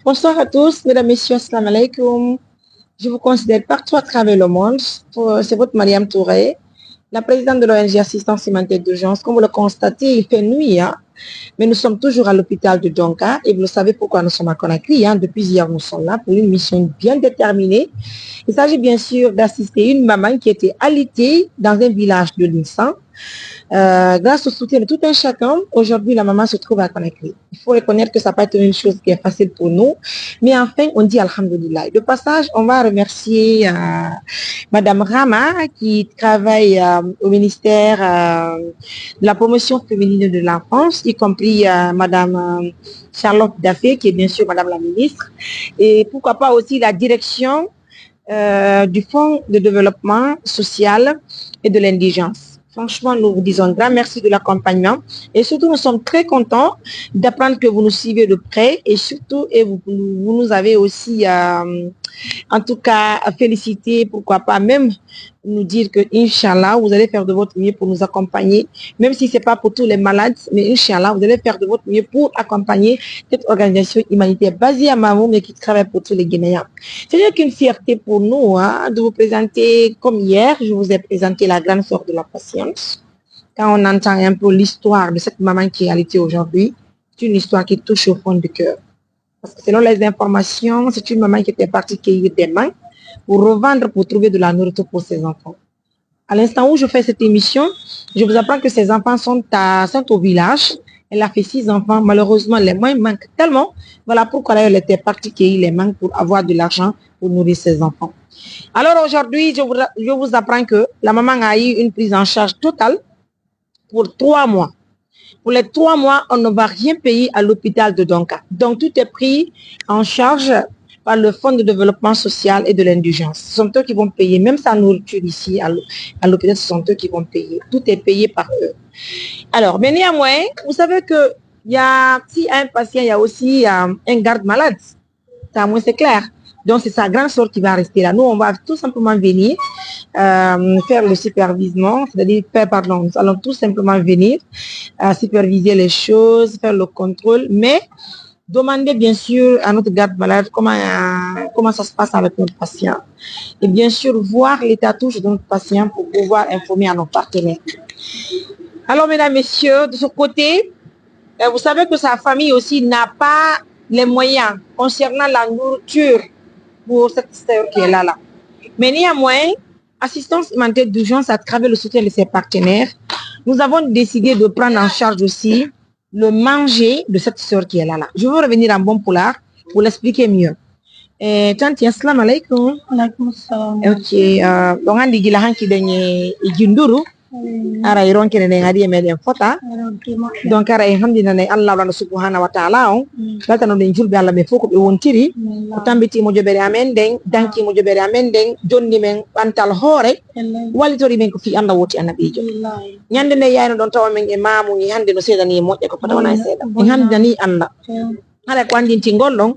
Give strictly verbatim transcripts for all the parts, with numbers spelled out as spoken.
Bonsoir à tous, mesdames, messieurs, assalamu alaikum. Je vous considère partout à travers le monde. Pour- C'est votre Mariam Touré, la présidente de l'O N G Assistance Humanitaire d'Urgence. Comme vous le constatez, il fait nuit, hein, mais nous sommes toujours à l'hôpital de Donka et vous le savez pourquoi nous sommes à Conakry, hein. Depuis hier, nous sommes là pour une mission bien déterminée. Il s'agit bien sûr d'assister une maman qui était alitée dans un village de l'Insan. Euh, grâce au soutien de tout un chacun, aujourd'hui, la maman se trouve à Conakry. Il faut reconnaître que ça n'a pas été une chose qui est facile pour nous, mais enfin, on dit Alhamdulillah. De passage, on va remercier euh, Madame Rama qui travaille euh, au ministère euh, de la promotion féminine et de l'enfance, y compris euh, Madame euh, Charlotte Daffé, qui est bien sûr Madame la ministre, et pourquoi pas aussi la direction euh, du Fonds de développement social et de l'indigence. Franchement, nous vous disons un grand merci de l'accompagnement et surtout, nous sommes très contents d'apprendre que vous nous suivez de près et surtout, et vous, vous nous avez aussi, euh, en tout cas, félicité, pourquoi pas même nous dire que, Inch'Allah, vous allez faire de votre mieux pour nous accompagner, même si c'est pas pour tous les malades, mais Inch'Allah, vous allez faire de votre mieux pour accompagner cette organisation humanitaire basée à Mamou, mais qui travaille pour tous les Guinéens. Ce n'est qu'une fierté pour nous hein, de vous présenter, comme hier, je vous ai présenté la grande sœur de la patiente. Quand on entend un peu l'histoire de cette maman qui est alitée aujourd'hui, c'est une histoire qui touche au fond du cœur. Parce que selon les informations, c'est une maman qui était partie cueillir des mangues pour revendre, pour trouver de la nourriture pour ses enfants. À l'instant où je fais cette émission, je vous apprends que ses enfants sont, à, sont au village. Elle a fait six enfants. Malheureusement, les moyens manquent tellement. Voilà pourquoi elle était partie cueillir les mangues pour avoir de l'argent pour nourrir ses enfants. Alors aujourd'hui, je vous, je vous apprends que la maman a eu une prise en charge totale pour trois mois. Pour les trois mois, on ne va rien payer à l'hôpital de Donka. Donc tout est pris en charge par le Fonds de développement social et de l'indigence. Ce sont eux qui vont payer, même sa nourriture ici à l'hôpital, ce sont eux qui vont payer. Tout est payé par eux. Alors, mais néanmoins, vous savez que il y a, si un patient, il y a aussi euh, un garde-malade. Ça, moi, c'est clair. Donc, c'est sa grande sœur qui va rester là. Nous, on va tout simplement venir euh, faire le supervisement, c'est-à-dire faire, pardon, nous allons tout simplement venir euh, superviser les choses, faire le contrôle, mais demander bien sûr à notre garde-malade comment, euh, comment ça se passe avec notre patient. Et bien sûr, voir l'état touche de notre patient pour pouvoir informer à nos partenaires. Alors, mesdames, messieurs, de ce côté, euh, vous savez que sa famille aussi n'a pas les moyens concernant la nourriture pour cette sœur qui est là, là. Mais néanmoins, assistance humanitaire d'urgence à travers le soutien de ses partenaires, nous avons décidé de prendre en charge aussi le manger de cette sœur qui est là, là. Je veux revenir en bon pulaar pour l'expliquer mieux. Eh, tanti, assalamu alaikum. Alaikum salam. Ok, uh, ɗon anndi gila hanki ɗen e, e jinduru. Ara e ronkere nden ari e meɗen fota. Donc ara en hamdinanay Allah wala subhanahu wa ta'ala on. Weltano ɗen julɓe Allah ɓe fof ko ɓe wontiri. O tambiti mo jobere amen nden, danki mo jobere amen nden, jonni men ɓantal hoore. Wallitori men ko fii Allah woti annabiijo. Ñande nde yayno ɗon tawa men e maamu e hannde no seedani e moƴƴa ko fota wona e seeɗa. En hanndinanii Allah. Hara ko anndintingol ɗon.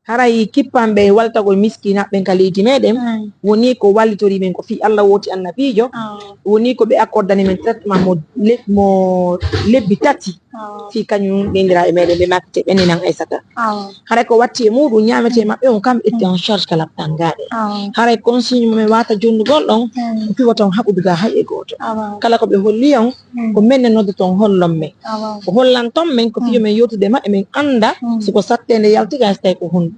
Haray kippanɓe e waltagol miskiinaaɓe ɓen ka leydi meɗen, woni ko wallitori men ko fii Allah woti annabiijo, woni ko ɓe accordani men traitement mo le-, mo lebbi tati, fii kañum ɓeyndiraaɓe meɗen ɓe maakete ɓen inan Aysata. Haray ko watti e muuɗum ñaametee maɓɓe on kam ɓe ƴetti en charge ka laptangaaɗe. Haray consigne mo men wata jonnugol ɗon, ko fii wata on haɓudu gaa hay e gooto. Kala ko ɓe holli on, ko men ne noddoton hollon men. Ko hollanton men, ko fii yo men yewtude e maɓɓe, men annda si ko satteende yalti gaa, si tawi ko honɗum.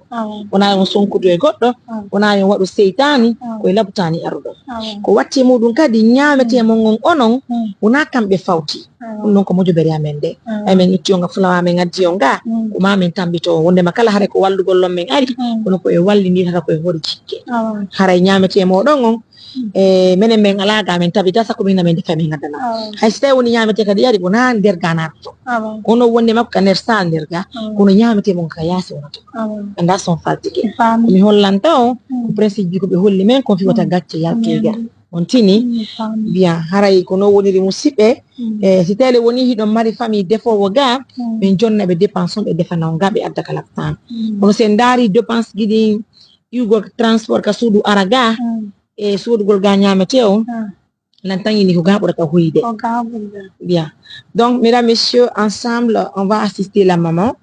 Wonaa yo on sonkudu e goɗɗo, wonaa yo on waɗu seytaani, ko e labtaani aruɗon. Ko watti e muuɗum kadi, ñaametee mon on onon, wonaa kamɓe fawti. Ɗum ɗon ko mojobere amen nde. Ay men itti on ga fulawa men addi on ga, ko ma men tambito on. Wondema kala haray ko wallugol lon men ari, kono ko e wallindir hara ko e hoore jikke. Haray ñaametee mooɗon on, e menen men alaa ga men tabita, sako min na men defa men ngaddana. Hay si tawi woni ñaametee kadi yari, wonaa nder ga naatoto. Kono wonde makko ka nder saal nder ga, kono ñaametee mon ka yaasi wonata. Anda son faltike. Ko mi hollanta on, ko principe ji ko ɓe holli men, kon fi wata gacce yalti ga. On tini, bien, haray ko non woniri musiɓɓe. E si tele woni hiɗon mari famille defoowo ga, min jonna ɓe dépense on, ɓe defana on ga, ɓe adda kala temps. Kono si en ndaari dépense ji ɗin, iwgol transport ka suudu ara ga, e suudugol ga ñaametee on, nan tan yini ko ga ɓurata hoyde. Bien. Donc, mesdames, messieurs, ensemble, on va assister la maman.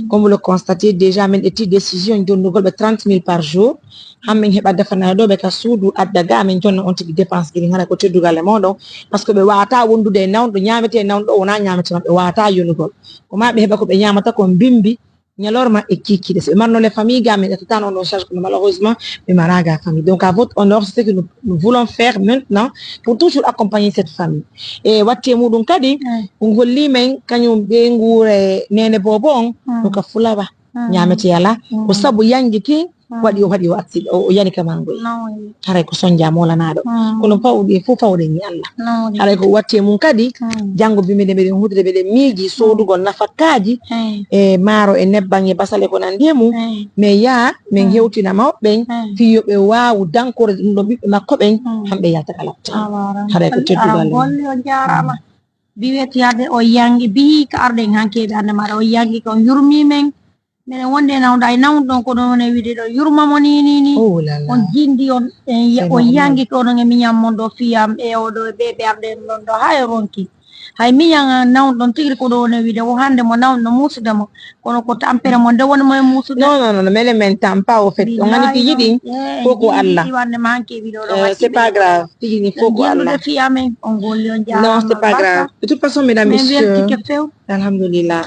Comme vous le constatez, déjà, min ƴetti décision jonnugol ɓe trente mille par jour. Han min heɓa defana ɗo ɓe ka suudu, adda ga, min jonna on tigi dépense ɗin, hara ko teddugal e moɗon. Parce que ɓe wata wondude e nawɗo, ñaamete e nawɗo, wona ñaamete maɓɓe, wata yonugol. Ko ma ɓe heɓa ko ɓe ñaamata kon bimbi, ñalorma e kikiɗe. Si ɓe marno le famille ga, min ƴettata on ɗon charge, kono malheureusement, ɓe mara ga famille. Donc, à votre honneur, c'est ce que nous, nous voulons faire maintenant pour toujours accompagner cette famille. E watti e muɗum kadi, ko golli men, kañum ɓe nguure nene bobo on, no ka fulawa, ñaamete yala. Ko sabu yanji kin, waɗi o, waɗi o accident, o, o yani ka mangoy. Haray ko sonja molanaɗo. Kono fawɗi fof fawɗen e Allah. Haray ko watti e mum kadi, janngo bi mbiɗen, mbiɗen huutorii, mbiɗen miiji soodugol nafakaaji e maaro e nebban e basale ko nanndi e mum. Mais yaa, min hewtina mawɓe ɓen, fii yo ɓe waawu dankoreede ɗum ɗon ɓiɓɓe makko ɓen, han ɓe yalta ka laptal. Haray ko teddugal. Golle on jaaraama. Bi weti arde o yangi, bi ka arden hanke ɓe annda maɗa o yangi kon yurmi men. Minen wonde nawda e nawdu ɗon ko ɗon woni wiide ɗon yurma mo ni, ni, ni. Oh là là. On jindi on, en ye-, C'est on normal. Yangi ko ɗon e miñan mon ɗo fiyam e o ɗo e ɓe ɓe arde en ɗon ɗo hay ronki. Hay miñan nawdu ɗon tigi ko ɗon woni wiide o hande mo nawdu no muusude mo. Kono ko tampere mo nde woni mo e muusude. Non, non, non, non, minen men tampa au fait. On ani fii yiɗi, ko ko Allah. Iwande ma hanke wiɗo ɗo. Euh, c'est pas grave. Tigi ni fof ko Allah. Fii amen, on golli on jaaraama. Non, c'est pas grave. De toute façon, mesdames, messieurs, weltike few. Alhamdulillah.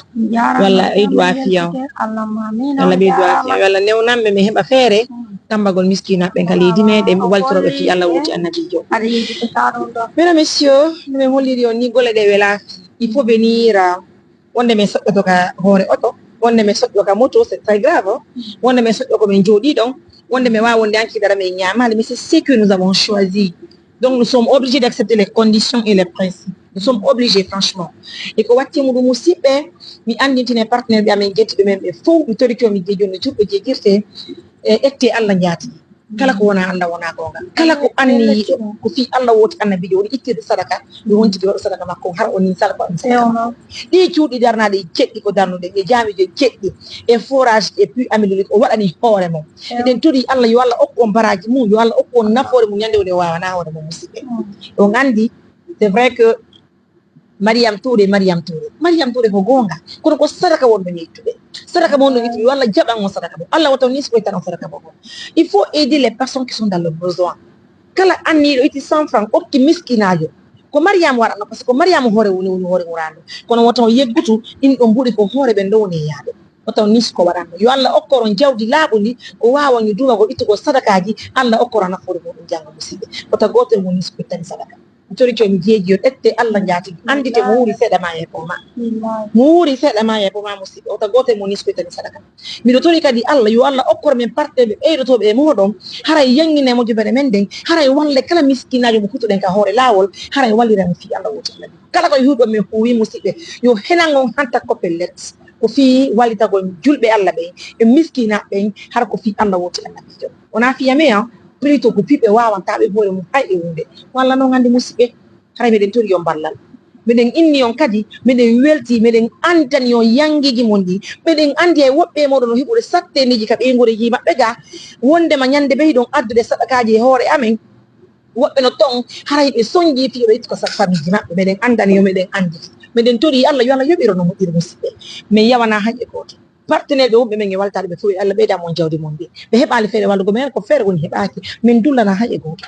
Walla ɓeydu afiya. Walla ɓeydu afiya. Walla newnan ɓe mi heɓa feere. Tambagol miskiinaaɓe ɓen ka leydi meɗen, mi waltoro ɓe fii Allah woti annabiijo. Mesdames, messieurs, no min holliri on ni golle ɗe welaa fii. Il faut venir, euh, wonde min soƴƴoto ka hoore oto, wonde min soƴƴo ka moto, c'est très grave. Wonde min soƴƴo ko min jooɗii ɗon, wonde min waawa wonde hanki dara min ñaamaali, mais c'est ce que nous avons choisi. Donc nous sommes obligés d'accepter les conditions et les principes. Nous sommes obligés, franchement. E ko watti muɗum musidɓe, mi anndintine partenaire ɓe amen jettiɓe men ɓe fof, mi torike on mi jeeji on no julɓe jeejirte, e ƴettee Allah njaati. Kala ko wonaa Allah wonaa goonga. Kala ko anniyiiɗo, ko fii Allah woti annabiijo woni ittirde sadaka, mi wontigi waɗu sadaka makko, hara o nin sadaka on sadaka makko. Ɗii cuuɗi darnaaɗi jeɗɗi ko darnuɗen, e jaamiije jeɗɗi, e forage, e puits améliorateur, o waɗani hoore mum. Eɗen torii Allah, yo Allah okku on baraaji mum, yo Allah okku on nafoore mum, ñande woni o waawanaa hoore mum, musidɓe. On anndi, c'est vrai que Mariam Touré, Mariam Touré. Mariam Touré ko goonga. Kono ko sadaka wonno ñeytude. Sadaka mo wonno ñeytude, yo Allah jaɓan on sadaka mo. Allah wota on nisku tan on sadaka mo. Il faut aider les personnes qui sont dans le besoin. Kala anniiɗo itti cent francs, okki miskinaajo. Ko Mariam waɗanno, parce que ko Mariam hoore woni, woni hoore wuraandu. Kono wota on yeggutu, ɗin ɗon mbuɗi ko hoore ɓen ɗo woni e yaade. Wota on nisku ko waɗanno. Yo Allah okkor on jawdi laaɓundi, ko waawan yo duumagol ittugol sadakaaji, Allah okkor on nafoore muɗum janngo musidɓe. Wota gooto e mon nisku ittani sadaka. Mi torike mi jeeji yo ƴette Allah njaatigi. Anndite mo wuuri seeɗa ma yeeɓo ma. Mo wuuri seeɗa ma yeeɓo ma musidɗo. Wota gooto e mon nisku ittani sadaka. Miɗo tori kadi Allah, yo Allah okkor men partenaire ɓe ɓeydotooɓe e mooɗon. Haray yanngine mojobere men nden. Haray walle kala miskinaajo mo kutuɗen ka hoore laawol. Haray wallira men fii Allah woti Allah. Kala ko huuɗo men huuwi musidɓe. Yo henan on hanta ko pellet. Ko fii wallitagol julɓe Allah ɓen. E miskinaaɓe ɓen. Hara ko fii Allah woti annabiijo. Wonaa fii amen, plutôt ko fii ɓe waawantaa ɓe hoore mum hay e huunde. Walla non anndi musidɓe. Haray meɗen tori on ballal. Meɗen inni on kadi, meɗen weltii, meɗen anndani on yanngiiji mon ɗin. Meɗen anndi hay woɓɓe e mooɗon no heɓude satteeniiji ka ɓeynguureeji maɓɓe ga, wonndema ñannde ɓe hiɗon addude sadakaaji e hoore amen. Woɓɓe no ton, haray ɓe sonjii fii yo ɓe ittu ka sa-, famiiji maɓɓe. Meɗen anndani yo meɗen anndi. Meɗen torii Allah, yo Allah yoɓiro no moƴƴiri musidɓe. Men yawanaa hay e gooto. Partenaire ɓe wonɓe men e waltaade ɓe fof, yo Allah ɓeydan mon jawdi mon ndi. Ɓe heɓaali feere wallugo men, ko feere woni heɓaaki. Men dullanaa hay e gooto.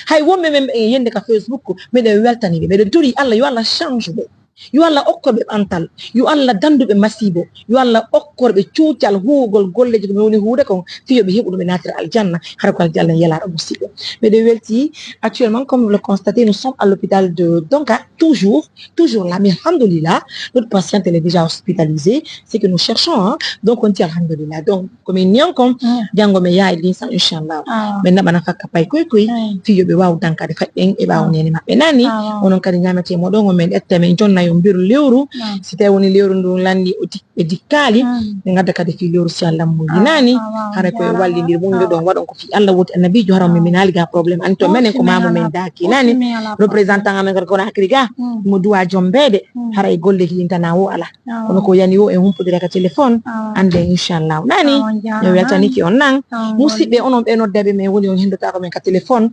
Hay wonɓe men ɓe yende ka Facebook, meɗen weltani ɓe. Meɗen torii Allah, yo Allah change ɓe. Yo Allah okkor ɓe ɓantal. Yo Allah dandu ɓe masiibo. Yo Allah okkor ɓe cuucal huugol golleeji ko ɓe woni huude kon, fii yo ɓe heɓu ɗum ɓe naatira aljanna. Hara ko aljanna yelaaɗo musiiɓe. Meɗen weltii, actuellement, comme vous le constatez, nous sommes à l'hôpital de Donka, toujours, toujours là. Mais alhamdulillah, notre patiente, elle est déjà hospitalisée. C'est que nous cherchons, hein. Donc, on dit alhamdulillah. Donc, ko min ni on kon, janngo mi yaha e linsan, inchallah. Min naɓana fakka pay koy koy, fii yo ɓe waawu dankaade faɗɗen e ɓaawo neene maɓɓe nani. Onon kadi ñaamete mo ɗon, on men ƴetta, men jonna yo mbiru lewru. Si tawi woni lewru ndun lanni o dik-, ɓe dikkaali, ɓe ngadda kadi fii lewru si Allah muyi nani. Hara ko e wallindir mum, yo ɗon waɗon ko fii Allah woti annabiijo, hara on min minaali ga problème. Anto menen ko maamu men daaki nani. Représentant amen kadi kono akiri ga, mo duwa jombeede, hara e golleeji ɗin tana wo ala. Kono ko yani wo en humpodira ka téléphone, annde inchallah. Nani, mi weltanike on nan. Musidɓe, onon ɓe noddaɓe men woni on hendotako men ka téléphone.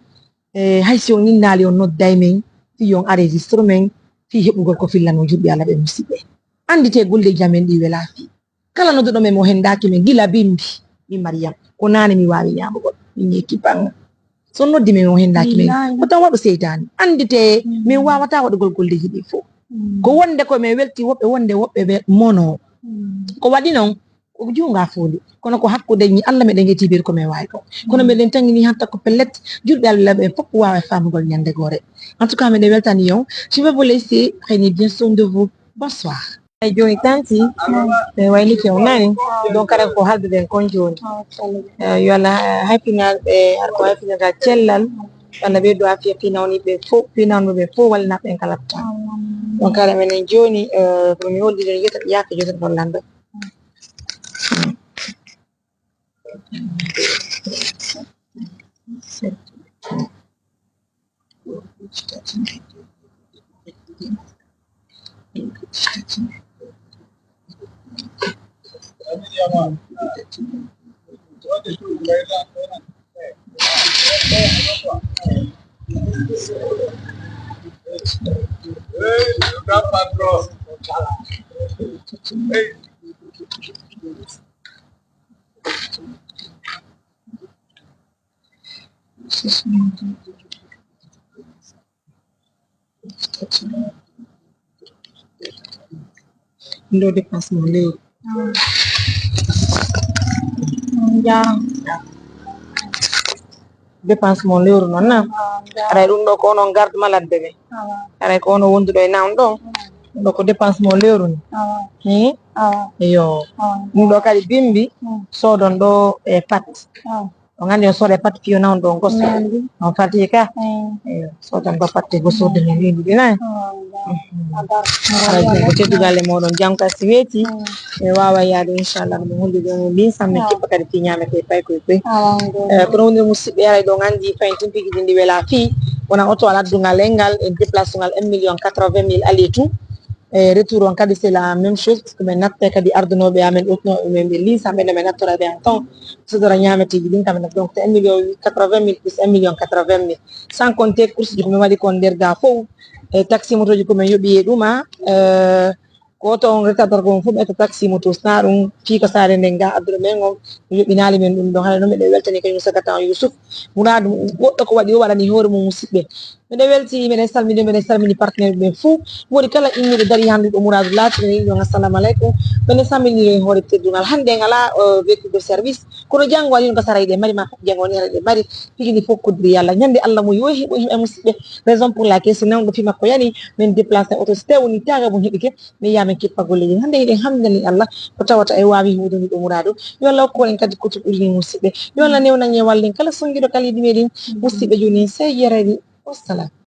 E, hay si on innaali on nodday men, fii on enregistre men, fii heɓugol ko fillanoo julɓe Allah ɓe musidɓe. Anndite golleeji amen ɗi welaa fii. Kala nodduɗo men, mo hendaaki men gila bimbi, min Mariyam, ko naane mi waawi ñaamugol. Min yetti bannga. So noddi men, o hendaaki men. Billaahi. Ko taw waɗu seytaane. Annditee, mm, min waawataa waɗugol golleeji ɗii fof. Mm. Ko wonde ko men welti woɓɓe, wonde woɓɓe ɓe mono. Mm. Ko waɗi non, ko juunga fooli. Kono ko hakkunde ñi Alla meɗen yettibir ko men waawi ko. Kono, mm, meɗen tangini hanta ko pellet, julɓe Alla ɓen fof waawa faamugol ñande goore. En tout cas, meɗen weltani on. Je vais vous laisser, prenez bien soin de vous. Bonsoir. Ay jooni tanti, e wayni few nani, donc kala ko haalduɗen kon jooni. Eh, yo Allah, eh, hayfinal ɓe, har ko hayfinal cellal, yo Allah ɓeydu afiya finawniɓe fof, finawniɓe fof, wallina ɓen kala tan. Donc kala menen jooni, eh, ko mi holliɗen yeta, yaafe joten hollanɗo. Ɗum ɗo dépense mo lewru. Awa. On jaaraama. Dépense mo lewru noon na? Awa, on jaaraama. Aray ɗum ɗo ko onon garde malade ɓe. Awa. Aray ko ono wonduɗo e nawon ɗo. Awa. Ɗum ɗo ko dépense mo lewru ni. Awa. Hmm? Awa. Yo. Awa. Ɗum ɗo kadi bimbi, hmm, soodon ɗo e pat. Awa. On anndi on sooda pat piyo nawon ɗo on goso. Mi anndi. On fati ka? Eh. Eyo, soodan ɗo pat e gosorde men windude na. Oh, Allah. Mhm. Abar. Aray, ko teddugal e moɗon, jam ka si weeti, mm, e waawa yaade, inchallah, no mo hollude on ndin, samme, ah, kippa kadi fi ñaamete pay koy koy. Ah, waaw, eh, kono wonde musidɓe, aray ɗon anndi fayin timpiji ɗin ɗi wela fi, wona oto ala dungal e ngal, e déplacement un million quatre-vingt mille aller tout. E retour on kadi, c'est la même chose, parce que min nattay kadi ardunooɓe amen, ɗofnooɓe men, ɓe liisa ɓe, no min nattora ɓe en temps. Sodora ñaameteeji ɗin kam, donc, c'est un million quatre-vingt mille plus un million quatre-vingt mille. Sans compter course ji ko min waɗi kon nder ga fow. E taxi motoji ko min yoɓi e ɗum, ah, euh, ko oto on retator ko on fof ɓe to taxi moto, sina ɗum fii ko saare nden ga adduɗo men on, mi yoɓinaali men ɗum ɗon. Hannde noon miɗen weltani kañum Sagata on Yusuf. Muraadu goɗɗo ko waɗi o waɗani hoore mum musidɓe. Miɗen welti, miɗen salmini, miɗen salmini partenaire ɓen fuu. Woodi kala innuɗo dari hannde ɗo Muraadu laatino, min ɗon, assalamu aleykum. Miɗen salmini e hoore teddungal. Hannde en alaa, euh, véhicule de service. Kono janngo woni ko saray ɗe mari, ma janngo woni haray ɗe mari. Fiji ɗi fof koddiri Yalla. Ñande Alla mo yoohi, mo yimɓe musidɓe. Raison pour laquelle, si nawɗo fi makko yani, min déplacé oto, si tawi woni taaga mum heɓike, min yaha min kippa golleeji. Hannde hiɗen hamdani Alla, ko tawata e waawi huuwde ɗo Muraadu. Yo Alla hokku en kadi ko tuɗɗuɗi musidɓe. Yo Alla newnan en wallen kala sonngiiɗo kala yiɗi meɗen. Musidɓe jooni en sey yarani. Wassalam.